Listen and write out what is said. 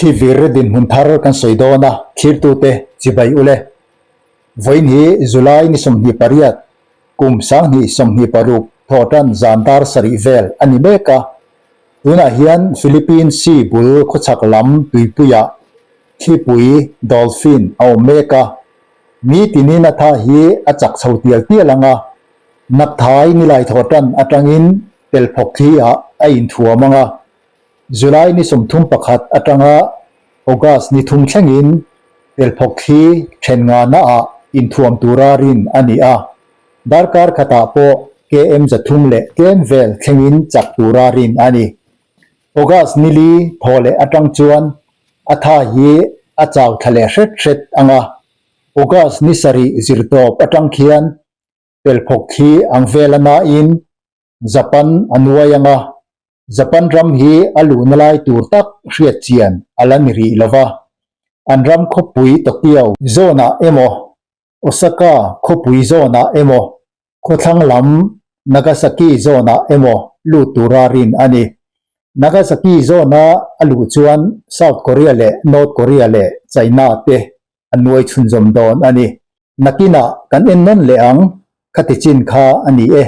Thlivir dinhmun thar kan sawi dawn a, thlirtute chibai ule. Vawiin hi July ni 28, kum 2026 thawhtan zan dar sarih vel a ni mek a. Tunah hian Philippine Sea bul khawchhak lam tuipuiah thlipui, dolphin, a awm mek a. Mi tinin a tha hi a chak chho tial tial ang a, Nakthai nilai thawhtan atangin telphawk thli ah a inthuam ang a. July ni 31 atanga August ni thum thlengin telphawk thli then ngana ah inthuam tura rin a ni a, darkar khatah pawh KM 300 leh tlem vel thlengin chak tura rin a ni. August ni li thaw leh atang chuan a tha hi a chau thla leh hret hret ang a, August ni sarih zirtawp atang khian telphawk thli ang vel a nain Japan a nuai ang a, Japan ram hi a luhna lai tur tak hriat chian a la ni rih lo va, an ram khawpui Tokyo zawnah emaw, Osaka khawpui zawnah emaw, khawthlang lam Nagasaki zawnah emaw lut tura rin a ni. Nagasaki zawna a luh chuan South Korea leh North Korea leh China te a nuai chhunzawm dawn a ni. Nakinah kan en nawn leh ang, khati chin kha a ni e.